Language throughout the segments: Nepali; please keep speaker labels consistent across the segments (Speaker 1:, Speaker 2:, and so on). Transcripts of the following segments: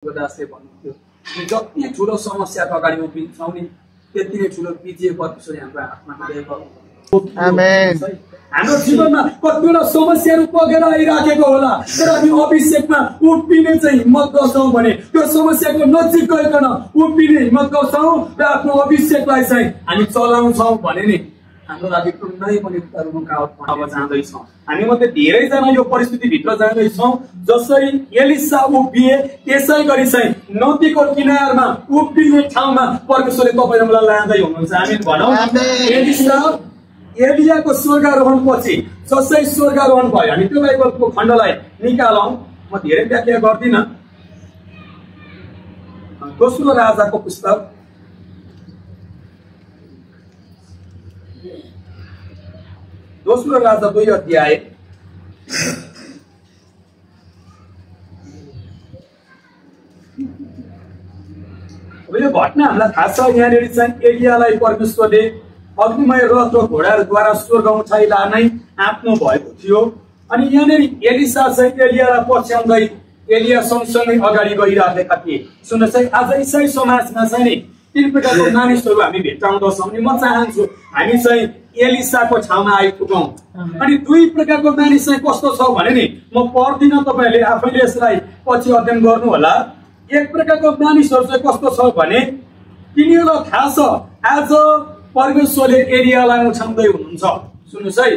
Speaker 1: दासले भन्नुहुन्थ्यो जति ठुलो समस्याको अगाडि उभिन्छौँ नि त्यति नै ठुलो विजय परमेश्वरले हाम्रो हातमा दिएको
Speaker 2: आमेन।
Speaker 1: हाम्रो जीवनमा कतिवटा समस्याहरू पगेर आइराखेको होला तर हामी अभिषेकमा उभिने चाहिँ हिम्मत गर्छौँ भने त्यो समस्याको नजिक गइकन उभिने हिम्मत गर्छौँ र आफ्नो अभिषेकलाई चाहिँ हामी चलाउँछौँ भने नि हाम्रो लागि कुनै पनि रुकावट अब जाँदैछौँ। हामी मध्ये धेरैजना यो परिस्थितिभित्र जाँदैछौँ जसरी एलिसा उभिए त्यसै गरी चाहिँ नदीको किनारमा उभिने ठाउँमा परमेश्वरले तपाईँ मलाई लाँदै हुनुहुन्छ। हामी भनौँ एलिसा एलियाको स्वर्गारोहण पछि जसै स्वर्गारोहण भयो हामी त्यो बाइबलको खण्डलाई निकालौँ। म धेरै व्याख्या गर्दिनँ। दोस्रो राजाको पुस्तक दोस्रो राजा 2 अध्याय अब यो घटना हामीलाई थाहा छ। यहाँनिर चाहिँ एलियालाई परमेश्वरले अग्निमय रथ र घोडाहरूद्वारा स्वर्ग उठाइ लानै आँट्नु भएको थियो। अनि यहाँनिर एलिसा चाहिँ एलियालाई पछ्याउँदै एलिया सँगसँगै अगाडि गइरहेका थिए। सुन्नुहोस् है, आज इसाई समाजमा चाहिँ नि 3 प्रकारको मानिसहरू हामी भेट्टाउँदछौँ। अनि म चाहन्छु हामी चाहिँ एलिसाको ठाउँमा आइपुगौँ। अनि 2 प्रकारको मानिस चाहिँ कस्तो छ भने नि म पढ्दिनँ, तपाईँहरूले आफैले यसलाई पछि अध्ययन गर्नु होला। एक प्रकारको मानिसहरू चाहिँ कस्तो छ भने तिनीहरूलाई थाहा छ आज परमेश्वरले एलियालाई उठाउँदै हुनुहुन्छ। सुन्नुहोस् है,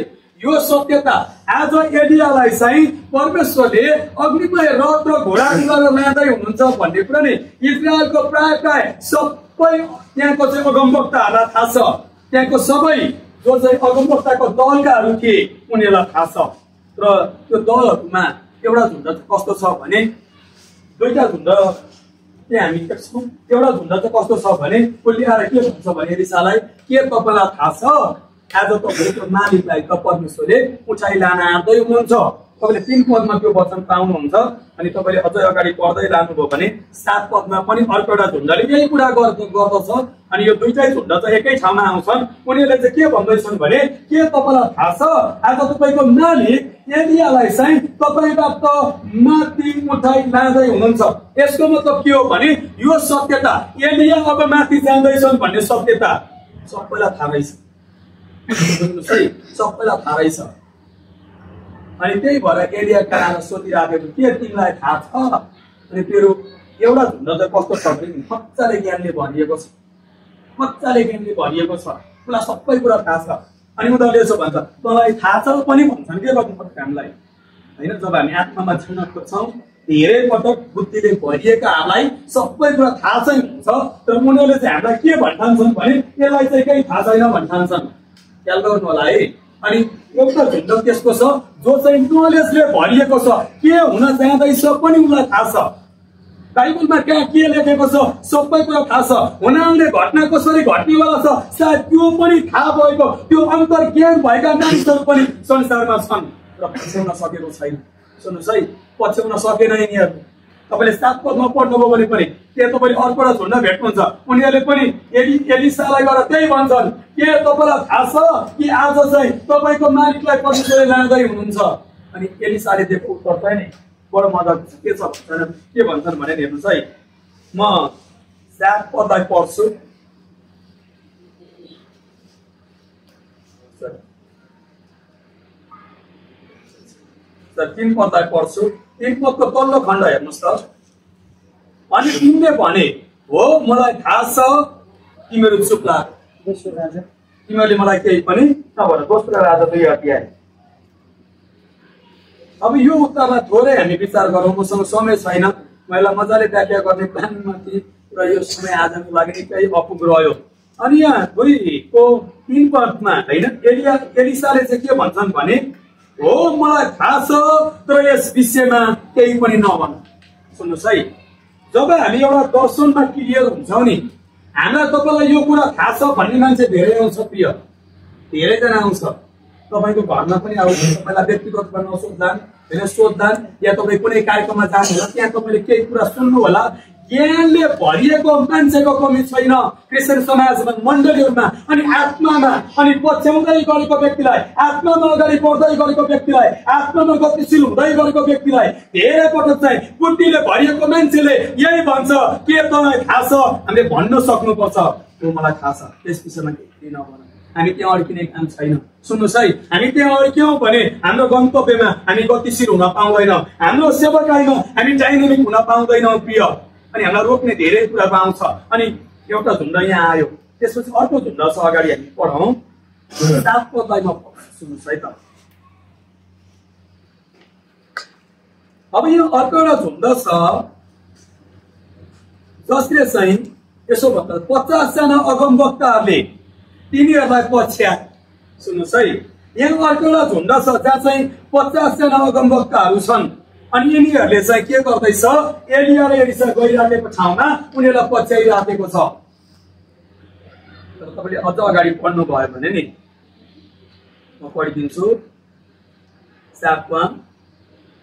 Speaker 1: यो सत्यता आज एलियालाई चाहिँ परमेश्वरले अग्निमय रथ र घोडाद्वारा लाँदै हुनुहुन्छ भन्ने कुरा नि इजरायलको प्राय सबै त्यहाँको चाहिँ अगमवक्ताहरूलाई थाहा छ। त्यहाँको सबै जो चाहिँ अगमवक्ताको दलकाहरू थिए उनीहरूलाई थाहा छ। र त्यो दलहरूमा एउटा झुन्ड कस्तो छ भने 2टा झुन्ड त्यहाँ हामी देख्छौँ। एउटा झुन्ड चाहिँ कस्तो छ भने उसले आएर के भन्छ भने एलिसालाई के तपाईँलाई थाहा छ आज तपाईँको मालिकलाई त परमेश्वरले उठाइ लान आँट्दै हुनुहुन्छ। तपाईँले 3 पदमा त्यो वचन पाउनुहुन्छ। अनि तपाईँले अझै अगाडि पढ्दै लानुभयो भने 7 पदमा पनि अर्को एउटा झुन्डले यही कुरा गर्दछ। अनि यो 2टै झुन्ड चाहिँ एकै ठाउँमा आउँछन्। उनीहरूले चाहिँ के भन्दैछन् भने के तपाईँलाई थाहा छ आज तपाईँको मालिक एलियालाई चाहिँ तपाईँबाट माथि उठाइ लाँदै हुनुहुन्छ। यसको मतलब के हो भने यो सत्यता एलिया अब माथि जाँदैछन् भन्ने सत्यता सबैलाई थाहा रहेछ। सबैलाई थाहा रहेछ। अनि त्यही भएर एलिया कहाँ सोधिराखेको के तिमीलाई थाहा छ? अनि तेरो एउटा झुन्ड चाहिँ कस्तो छ भने मजाले ज्ञानले भरिएको छ। मजाले ज्ञानले भरिएको छ। उसलाई सबै कुरा थाहा छ। अनि उनीहरूले यसो भन्छ तँलाई थाहा छ पनि भन्छन् के गर्नुपर्छ हामीलाई होइन। जब हामी आत्मामा जिउन खोज्छौँ धेरै पटक बुद्धिले भरिएकाहरूलाई सबै कुरा थाहा चाहिँ हुन्छ। तर उनीहरूले चाहिँ हामीलाई के भन्ठान्छन् भने यसलाई चाहिँ केही थाहा छैन भन्ठान्छन्। ख्याल गर्नु होला है। अनि एउटा झुन्ड त्यसको छ जो चाहिँ नलेजले भरिएको छ। के हुन जाँदैछ पनि उसलाई थाहा छ। बाइबलमा कहाँ के लेखेको छ सबै कुरा थाहा छ। हुन आउने घटना कसरी घट्नेवाला छ सायद त्यो पनि थाहा भएको त्यो अन्तर्ज्ञान भएका मानिसहरू पनि संसारमा छन् र पछ्याउन सकेको छैन। सुन्नुहोस् है, पछ्याउन सकेन यिनीहरू। तपाईँले 7 पदमा पढ्नुभयो भने पनि के तपाईँले अर्को एउटा झुन्ड भेट्नुहुन्छ। उनीहरूले पनि एलिसालाई गएर त्यही भन्छन् के तपाईँलाई थाहा छ कि आज चाहिँ तपाईँको मालिकलाई परमेश्वरले लाँदै हुनुहुन्छ। अनि एलिसाले दिएको उत्तर चाहिँ नि बडो मजाको छ। के छ भन्छन् के भन्छन् भने हेर्नुहोस् है, म 7 पदलाई पढ्छु। 3 पदलाई पढ्छु। 3 पदको तल्लो खण्ड हेर्नुहोस् त। अनि तिमीले भने हो मलाई थाहा छ तिमीहरू चुप लाग। तिमीहरूले मलाई केही पनि नभन। दोस्रो राजा 2 अध्याय। अब यो उत्तरमा थोरै हामी विचार गरौँ। मसँग समय छैन। मैले मजाले व्याख्या गर्ने प्लानमा थिएँ र यो समय आजको लागि निकै अपुग रह्यो। अनि यहाँ 2 को 3 पदमा होइन एलिसाले चाहिँ के भन्छन् भने हो मलाई थाहा छ तर यस विषयमा केही पनि नभन। सुन्नुहोस् है, जब हामी एउटा दर्शनमा क्लियर हुन्छौँ नि हामीलाई तपाईँलाई यो कुरा थाहा छ भन्ने मान्छे धेरै आउँछ। प्रिय धेरैजना आउँछ। तपाईँको घरमा पनि आउँछ। तपाईँलाई व्यक्तिगत गर्न सोध्लान् होइन सोध्लान् या तपाईँ कुनै कार्यक्रममा जानु होला त्यहाँ तपाईँले केही कुरा सुन्नु होला ज्ञानले भरिएको मान्छेको कमी छैन क्रिस्चियन समाजमा, मण्डलीहरूमा। अनि आत्मामा अनि पछ्याउँदै गरेको व्यक्तिलाई, आत्मामा अगाडि बढ्दै गरेको व्यक्तिलाई, आत्मामा गतिशील हुँदै गरेको व्यक्तिलाई धेरै पटक चाहिँ बुद्धिले भरिएको मान्छेले यही भन्छ, के तँलाई थाहा छ? हामीले भन्न सक्नुपर्छ, त्यो मलाई थाहा छ, त्यस विषयमा केही नभन। हामी त्यहाँ अड्किने काम छैन। सुन्नुहोस् है, हामी त्यहाँ अड्क्यौँ भने हाम्रो गन्तव्यमा हामी गतिशील हुन पाउँदैनौँ, हाम्रो सेवकाईमा हामी डाइनामिक हुन पाउँदैनौँ प्रिय। अनि हामीलाई रोक्ने धेरै कुराहरू आउँछ। अनि एउटा झुन्ड यहाँ आयो, त्यसपछि अर्को झुन्ड छ, अगाडि हामी पढौँ 7 पदलाई म पढ्छु। सुन्नुहोस् है त, अब यो अर्को एउटा झुन्ड छ जसले चाहिँ यसो भन्छ 50 जना अगमवक्ताहरूले तिनीहरूलाई पछ्या। सुन्नुहोस् है, यहाँ अर्को एउटा झुन्ड छ जहाँ चाहिँ 50 जना अगमवक्ताहरू छन्। अनि यिनीहरूले चाहिँ के गर्दैछ? एलिया र एलिसा गइराखेको ठाउँमा उनीहरूलाई पछ्याइराखेको छ। तपाईँले अझ अगाडि पढ्नुभयो भने नि म पढिदिन्छु। 7मा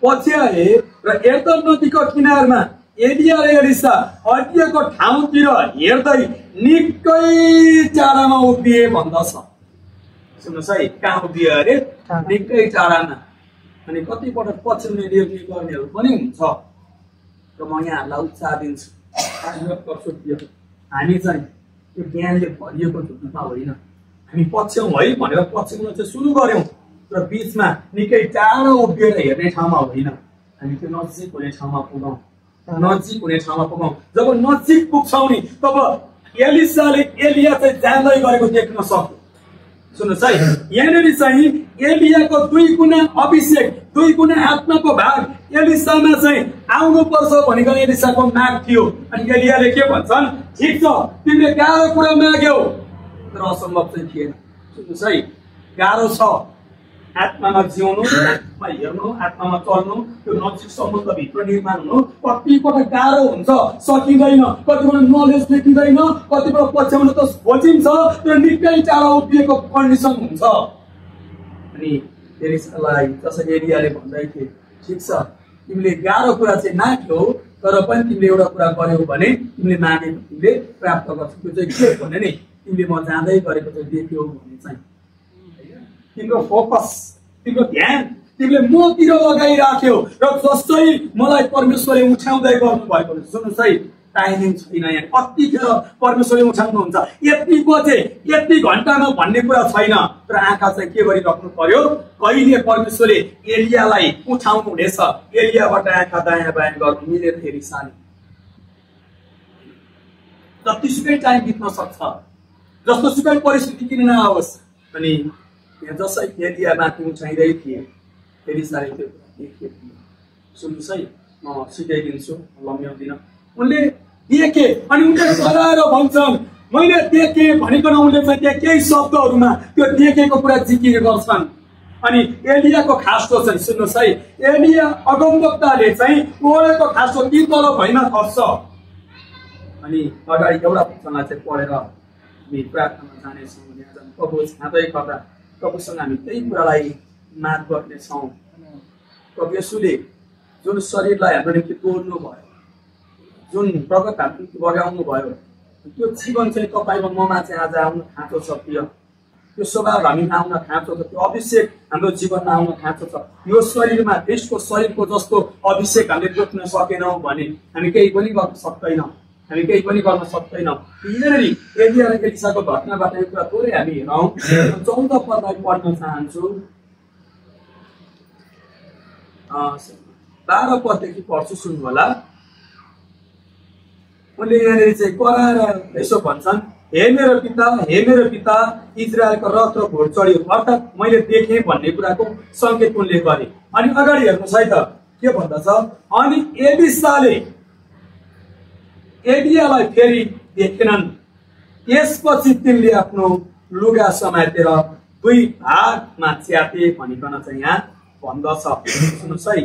Speaker 1: पछ्याए र एर्दन नदीको किनारमा एलिया र एलिसा अड्किएको ठाउँतिर हेर्दै निकै टाढामा उभिए भन्दछ। सुन्नुहोस् है, कहाँ उभिए अरे? निकै टाढामा। अनि कतिपटक पछ्याउने गर्नेहरू पनि हुन्छ र म यहाँहरूलाई उत्साह दिन्छु, हामी चाहिँ त्यो ज्ञानले भरिएको झुन्डमा होइन। हामी पछ्यौँ है भनेर पछ्याउन चाहिँ सुरु गऱ्यौँ, र बिचमा निकै टाढा उभिएर हेर्ने ठाउँमा होइन, हामी त्यो नजिक हुने ठाउँमा पुगौँ, नजिक हुने ठाउँमा पुगौँ। जब नजिक पुग्छौँ नि तब एलिसाले एलिया चाहिँ जाँदै गरेको देख्न सक्यो। सुन्नुहोस् है, यहाँनिर चाहिँ एलियाको 2 गुणा अभिषेक, 2 गुणा आत्माको भाग एलिसामा चाहिँ आउनुपर्छ भनेको एलिसाको माग थियो। अनि एलियाले के भन्छन्? ठिक छ, तिमीले गाह्रो कुरा माग्यौ तर असम्भव चाहिँ थिएन। सुन्नुहोस् है, गाह्रो छ आत्मामा जिउनु, आत्मामा हेर्नु, आत्मामा चल्नु, त्यो नजिक सम्बन्धभित्र निर्माण हुनु कतिपटक गाह्रो हुन्छ, सकिँदैन, कतिपटक नलेज देखिँदैन, कतिपटक पछ्याउन त खोजिन्छ तर निकै टाढा उभिएको कन्डिसन हुन्छ। अनि एलिसालाई जसरी एलियाले भन्दै थिए, ठिक छ तिमीले गाह्रो कुरा चाहिँ माग्यौ तर पनि तिमीले एउटा कुरा गर्यौ भने तिमीले मागेको तिमीले प्राप्त गर्छौ। त्यो चाहिँ के भने नि तिमीले म जाँदै गरेको चाहिँ देख्यौ भने चाहिँ तिम्रो फोकस, तिम्रो ध्यान तिमीले मतिर लगाइराख्यौ र जसै मलाई परमेश्वरले उठाउँदै गर्नु भएको। सुन्नुहोस् है, टाइमिङ छैन यहाँ, कतिखेर परमेश्वरले उठाउनुहुन्छ, यति बजे यति घन्टामा भन्ने कुरा छैन, तर आँखा चाहिँ के गरिराख्नु पर्यो? कहिले परमेश्वरले एलियालाई उठाउनु हुनेछ, एलियाबाट आँखा दायाँ बायाँ गर्नु मिलेर एलिसाले। जतिसुकै टाइम बित्न सक्छ, जस्तोसुकै परिस्थिति किन नआओस्। अनि यहाँ जसै एलिया माथि उठाइँदै थिए एलिसाले त्यो देखे। सुन्नुहोस् है, म सिकाइदिन्छु, लम्ब्याउँदिनँ। उनले देखे अनि उनले कराएर भन्छन् मैले देखेँ भनिकन उनले चाहिँ त्यहाँ केही शब्दहरूमा त्यो देखेको कुरा जिकिर गर्छन्। अनि एलियाको खास्टो चाहिँ सुन्नुहोस् है, एलिया अगमवक्ताले चाहिँ ओडेको खास्टो ती तल भैमा खस्छ। अनि अगाडि एउटा पुस्तकमा चाहिँ पढेर हामी प्रार्थनामा जानेछौँ। प्रभु छाँदै गर्दा प्रभुसँग हामी त्यही कुरालाई माग गर्नेछौँ। प्रभु येशूले जुन शरीरलाई हाम्रो निम्ति तोड्नु भयो, जुन प्रगत हाम्रो निम्ति बगाउनु भयो, त्यो जीवन चाहिँ तपाईँको ममा चाहिँ आज आउन खाँचो छ प्रिय। त्यो स्वभाव हामीमा आउन खाँचो छ, त्यो अभिषेक हाम्रो जीवनमा आउन खाँचो छ। यो शरीरमा ख्रीष्टको शरीरको जस्तो अभिषेक हामीले जोड्न सकेनौँ भने हामी केही पनि गर्न सक्दैनौँ, हामी केही पनि गर्न सक्दैनौँ। यहाँनिर एलिया र एलिसाको घटनाबाट यो कुरा थोरै हामी हेरौँ। 14 पदलाई पढ्न चाहन्छु, 12 पददेखि पढ्छु, सुन्नु होला। उनले यहाँनिर चाहिँ कराएर यसो भन्छन्, हे मेरो पिता इजरायलको रथ र घोडचढी, अर्थात् मैले देखेँ भन्ने कुराको सङ्केत उनले गरे। अनि अगाडि हेर्नुहोस् है त के भन्दछ? अनि एलिसाले एलियालाई फेरि देखेनन्, त्यसपछि तिनले आफ्नो लुगा समातेर 2 भागमा च्याते भनिकन चाहिँ यहाँ भन्दछ। सुन्नुहोस् है,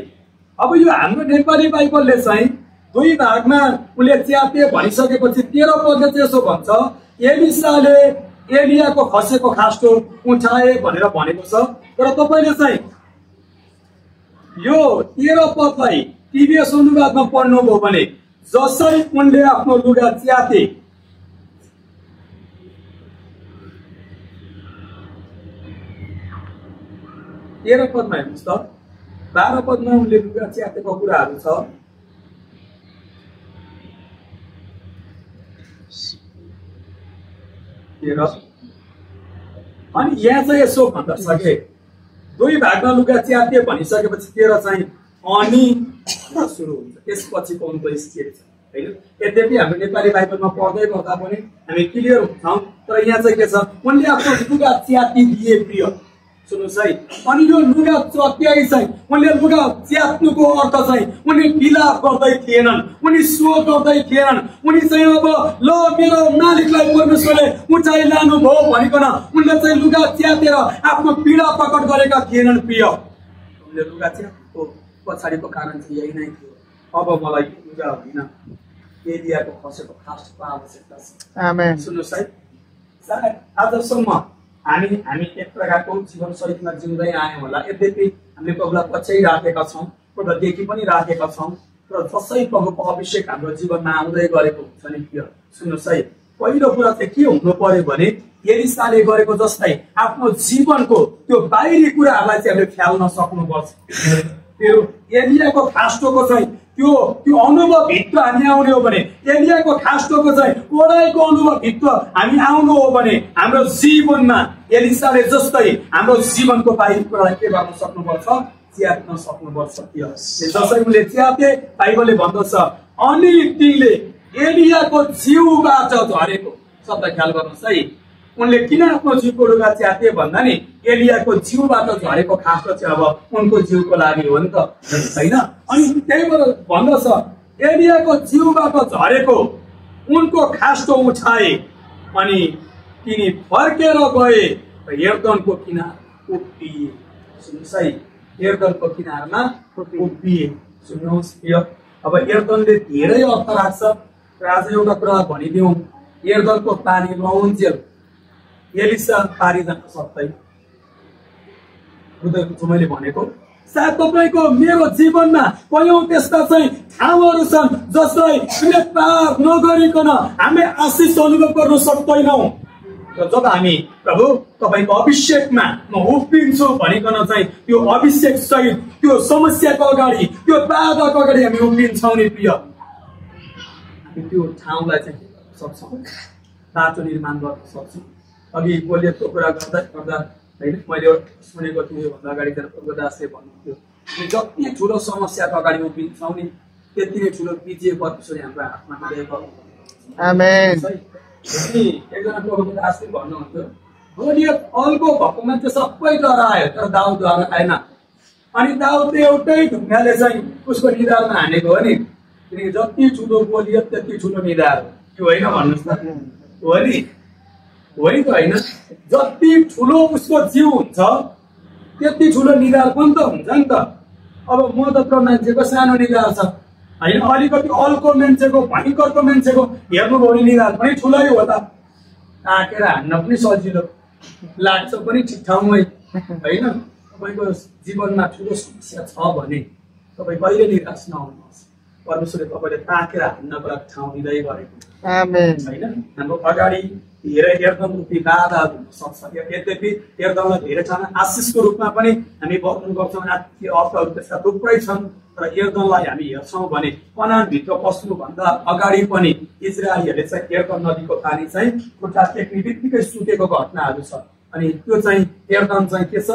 Speaker 1: अब यो हाम्रो नेपाली बाइबलले चाहिँ 2 भागमा उसले च्याते भनिसकेपछि 13 पदले चाहिँ यसो भन्छ, एलिसाले एलियाको खसेको खास्टो उठाए भनेर भनेको छ। तर तपाईँले चाहिँ यो 13 पदलाई टिभीएस अनुवादमा पढ्नुभयो भने जसरी उनले आफ्नो लुगा च्याते, 13 पदमा हेर्नुहोस् त, 12 पदमा उनले लुगा च्यातेको कुराहरू छ। अनि यहाँ चाहिँ यसो भन्न सके, 2 भागमा लुगा च्याते भनिसकेपछि 13 चाहिँ अनि सुरु हुन्छ, त्यसपछि कौनको स्थिति छ हैन। यद्यपि हाम्रो नेपाली बाइबलमा पढ्दै गर्दा पनि हामी क्लियर हुन्छौँ, तर यहाँ चाहिँ के छ, उनले आफ्नो लुगा च्याति दिए प्रिय। सुन्नुहोस् है, अनि यो लुगा च्यात्याइ चाहिँ उनले लुगा च्यात्नुको अर्थ चाहिँ उनी विलाप गर्दै थिएनन्, उनी स्व गर्दै थिएनन्, उनी चाहिँ अब ल मेरो मालिकलाई परमेश्वरले उचाइ लानु भयो भनिकन उनले चाहिँ लुगा च्यातेर आफ्नो पीडा प्रकट गरेका थिएनन् प्रिय। उनले लुगा च्यातेको पछाडिको कारण चाहिँ यही नै थियो, अब मलाई लुगा होइन एलियाको खसेको खास्टको आवश्यकता छ। आमेन। सुन्नुहोस् है, सायद आजसम्म हामी एक प्रकारको जीवनशैलीमा जिउँदै आयौँ होला, यद्यपि हामीले प्रभुलाई पछ्याइराखेका छौँ, प्रभुलाई देखि पनि राखेका छौँ, तर जसै प्रभुको अभिषेक हाम्रो जीवनमा आउँदै गरेको हुन्छ नि प्रिय। सुन्नुहोस् है, पहिलो कुरा चाहिँ के हुनु पर्यो भने एलिसाले गरेको जस्तै आफ्नो जीवनको त्यो बाहिरी कुराहरूलाई चाहिँ हामीले फ्याल्न सक्नुपर्छ। त्यो एलियाको खास्टोको चाहिँ त्यो अनुभव भित्र हामी आउने हो भने, एलियाको खास्टोको चाहिँ ओडाइको अनुभव भित्र हामी आउनु हो भने हाम्रो जीवनमा एलिसाले जस्तै हाम्रो जीवनको बाहिरी कुरालाई के गर्न सक्नुपर्छ, च्यात्न सक्नुपर्छ। जसरी उनले च्याते, बाइबलले भन्दछ अनि तिनले एलियाको जिउबाट झरेको शब्द ख्याल गर्नुहोस् है। उनले किन आफ्नो जिउको लुगा च्याते भन्दा नि एलियाको जिउबाट झरेको खास्टो चाहिँ अब उनको जिउको लागि हो नि त हैन। अनि त्यही भएर भन्दछ एलियाको जिउबाट झरेको उनको खास्टो उठाए अनि तिनी फर्केर गए यर्दनको किनार उभिए। सुन्नुहोस् है, यर्दनको किनारमा उभिए। सुन्नुहोस्, अब यर्दनले धेरै अर्थ राख्छ र आज एउटा कुरा भनिदिउँ, यर्दनको पानी नहुन्जेल एलिसा पारी जान सक्दैन। बुझ्दै मैले भनेको, सायद तपाईँको मेरो जीवनमा कयौं त्यस्ता चाहिँ ठाउँहरू छन् जसलाई हामीले पार नगरिकन हामी आशिष अनुभव गर्न सक्दैनौँ। र जब हामी प्रभु तपाईँको अभिषेकमा म उभिन्छु भनिकन चाहिँ त्यो अभिषेक सहित त्यो समस्याको अगाडि, त्यो बाधाको अगाडि हामी उभिन्छौँ नि प्रिय, हामी त्यो ठाउँलाई चाहिँ सक्छौँ, बाटो निर्माण गर्न सक्छौँ। अघि गोलियतको कुरा गर्दा होइन, मैले सुनेको थिएँ योभन्दा अगाडि प्रभुदासले भन्नुहुन्थ्यो, जति ठुलो समस्याको अगाडि उभिन्छौँ नि त्यति नै ठुलो विजय परमेश्वर हाम्रो हातमा दिएको। आमेन। एकजना प्रभुदासले भन्नुहुन्थ्यो, गोलियत अल्को भएको मान्छे सबै डरायो तर दाउद डराएन। अनि दाउद एउटै ढुङ्गाले चाहिँ उसको निधारमा हानेको हो नि, किनकि जति ठुलो गोलियत त्यति ठुलो निधार हो, होइन भन्नुहोस् न, हो नि, होइन त होइन। जति ठुलो उसको जिउ हुन्छ त्यति ठुलो निधार पनि त हुन्छ नि त। अब म त मान्छेको सानो निधार छ होइन, अलिकति अल्को मान्छेको भयङ्करको मान्छेको हेर्नुभयो भने निधार पनि ठुलै हो त, ताकेर हान्न पनि सजिलो लाग्छ पनि ठिक ठाउँमै होइन। तपाईँको जीवनमा ठुलो समस्या छ भने तपाईँ कहिले निराश नहुनुहोस्, परमेश्वरले तपाईँले ताकेर हान्नको लागि ठाउँ दिँदै गरेको होइन। हाम्रो अगाडि धेरै एर्दन रूपी बाधाहरू हुन सक्छ, यद्यपि एर्दनलाई धेरै ठाउँमा आशिषको रूपमा पनि हामी वर्णन गर्छौँ, अर्थहरू त्यसका थुप्रै छन्। तर एर्दनलाई हामी हेर्छौँ भने कनानभित्र पस्नुभन्दा अगाडि पनि इजरायलीहरूले चाहिँ एर्दन नदीको पानी चाहिँ खुट्टा टेक्ने बित्तिकै सुकेको घटनाहरू छ। अनि त्यो चाहिँ एर्दन चाहिँ के छ,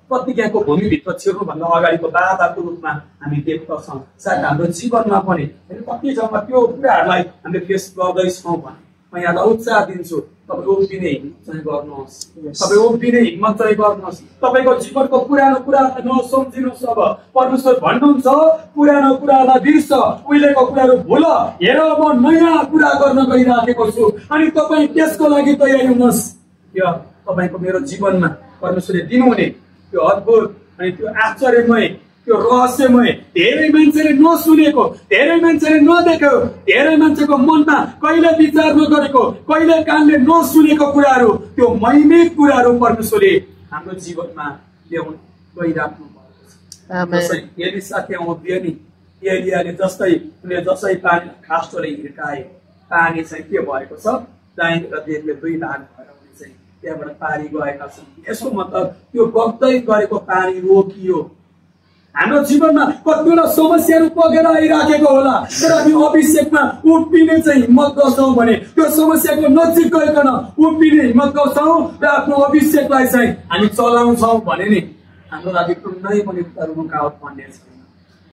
Speaker 1: प्रतिज्ञाको भूमिभित्र छिर्नुभन्दा अगाडिको बाधाको रूपमा हामी देख्दछौँ। सायद हाम्रो जीवनमा पनि कति ठाउँमा त्यो कुराहरूलाई हामीले फेस गर्दैछौँ भने म यहाँलाई उत्साह दिन्छु, तपाईँ उभिने हिम्मत चाहिँ गर्नुहोस्, तपाईँ उभिने हिम्मत चाहिँ गर्नुहोस्। तपाईँको जीवनको पुरानो कुरालाई नसम्झिनुहोस्। अब परमेश्वर भन्नुहुन्छ पुरानो कुरालाई बिर्स, उहिलेको कुराहरू भुल, हेर म नयाँ कुरा गर्न गइराखेको छु, अनि तपाईँ त्यसको लागि तयारी हुनुहोस्। यो तपाईँको मेरो जीवनमा परमेश्वरले दिनुहुने त्यो अद्भुत अनि त्यो आश्चर्यमय, त्यो रहस्यमय, धेरै मान्छेले नसुनेको, धेरै मान्छेले नदेखेको, धेरै मान्छेको मनमा कहिले विचार नगरेको, कहिले कानले नसुनेको कुराहरू, त्यो महिमित कुराहरू परमेश्वरले हाम्रो जीवनमा ल्याउनु गइराख्नु भएको छ। एलिसा त्यहाँ उभियो नि, एलियाले जसै पानी खास्टोले हिर्काए पानी चाहिँ के भएको छ दाहिने र देब्रे दुई भाग भएर चाहिँ त्यहाँबाट पारी गएका छन्। यसको मतलब त्यो बग्दै गरेको पानी रोकियो। हाम्रो जीवनमा कतिवटा समस्याहरू बगेर आइराखेको होला, तर हामी अभिषेकमा उभिने चाहिँ हिम्मत गर्छौँ भने त्यो समस्याको नजिक गइकन उभिने हिम्मत गर्छौँ र आफ्नो अभिषेकलाई चाहिँ हामी चलाउँछौँ भने नि हाम्रो लागि कुनै पनि रुकावट पर्ने छैन।